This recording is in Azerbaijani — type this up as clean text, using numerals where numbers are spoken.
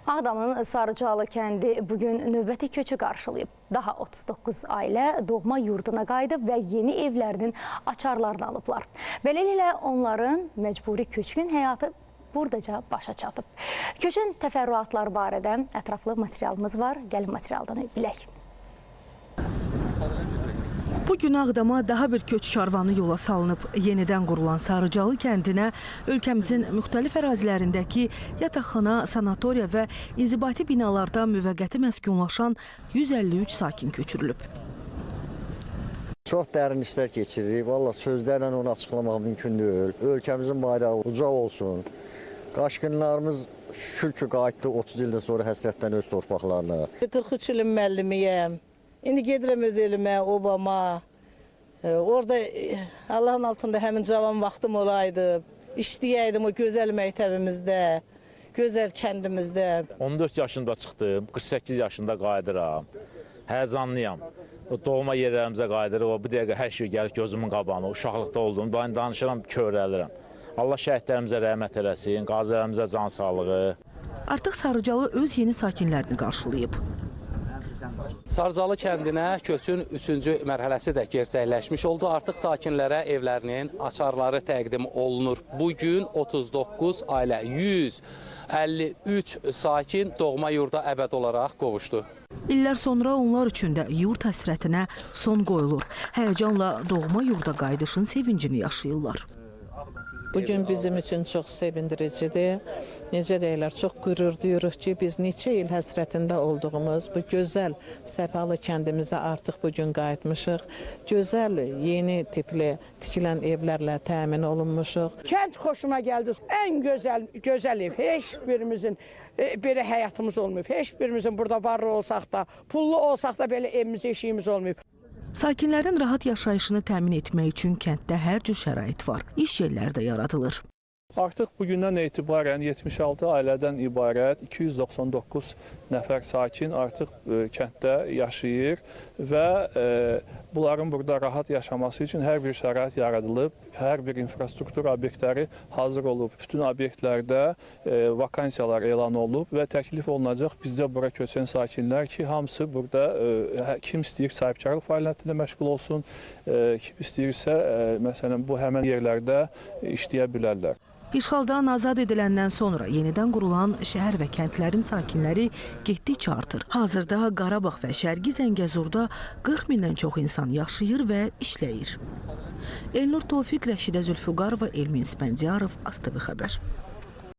Ağdamın Sarıcalı kəndi bugün növbəti köçü qarşılayıb. Daha 39 ailə doğma yurduna qayıdıb və yeni evlərinin açarlarını alıblar. Beləliklə onların məcburi köçkün həyatı buradaca başa çatıb. Köçün təfərrüatları barədə ətraflı materialımız var. Gəlin materialdan bilək. Bugün Ağdama daha bir köç karvanı yola salınıb. Yenidən qurulan Sarıcalı kəndinə ölkəmizin müxtəlif ərazilərindəki yataqxana, sanatoriya və inzibati binalarda müvəqqəti məskunlaşan 153 sakin köçürülüb. Çox dərin işlər keçiririk. Vallahi sözlərlə onu açıqlamaq mümkün deyil. Ölkəmizin bayrağı uca olsun. Qaçqınlarımız şükür ki, qayıtdı 30 ildən sonra həsrətdən öz torpaqlarına. 43 ilin müəllimiyəm. İndi gedirəm öz elimə, obama. Orada Allahın altında həmin cavan vaxtım olaydı. İşləyəydim o gözəl məktəbimizdə, gözəl kəndimizdə. 14 yaşında çıxdım, 48 yaşında qayıdıram. Həyəcanlıyam. O doğma yerlərimizə qayıdırıq. Bu dəqiqə hər şey gəlir gözümün qabağına. Uşaqlıqda olduğum, danışıram, kövrəlirəm. Allah şəhidlərimizə rəhmət eləsin, qazilərimizə can sağlığı. Artıq Sarıcalı öz yeni sakinlərini qarşılayıb. Sarıcalı kəndinə köçün 3-cü mərhələsi də gerçəkləşmiş oldu. Artıq sakinlərə evlərinin açarları təqdim olunur. Bugün 39 ailə, 153 sakin doğma yurda əbəd olaraq qovuşdu. İllər sonra onlar üçün də yurd həsrətinə son qoyulur. Həyəcanla doğma yurda qayıdışın sevincini yaşayırlar. Bugün bizim üçün çox sevindiricidir. Necə deyirlər, çox qürur duyuruq ki, biz neçə il həsrətində olduğumuz bu gözəl Səfalı kəndimizə artıq bugün qayıtmışıq. Gözəl, yeni tipli tikilən evlərlə təmin olunmuşuq. Kənd xoşuma gəldi. Ən gözəl, gözəl ev. Heç birimizin belə həyatımız olmayıb. Heç birimizin burada varlı olsaq da, pullu olsaq da belə evimiz, eşiyimiz olmayıb. Sakinlərin rahat yaşayışını təmin etmək üçün kənddə hər cür şərait var. İş yerləri də yaradılır. Artıq bugündən etibarən 76 ailədən ibarət 299 nəfər sakin artıq kənddə yaşayır və bunların burada rahat yaşaması üçün hər bir şərait yaradılıb, hər bir infrastruktur obyektləri hazır olub. Bütün obyektlərdə vakansiyalar elan olunub və təklif olunacaq bizdə bura köçən sakinlər ki, hamısı burada kim istəyir sahibkarlıq fəaliyyətində məşğul olsun, kim istəyirsə məsələn bu həmən yerlərdə işləyə bilərlər. İşğaldan azad ediləndən sonra yenidən qurulan şəhər və kəndlərin sakinləri getdikcə artır. Hazırda Qarabağ və Şərqi Zəngəzurda 40 mindən çox insan yaşayır və işləyir. Elnur Tofiq, Rəşidə Zülfüqarova, Elmin İspəndiyarov, ASTV xəbər.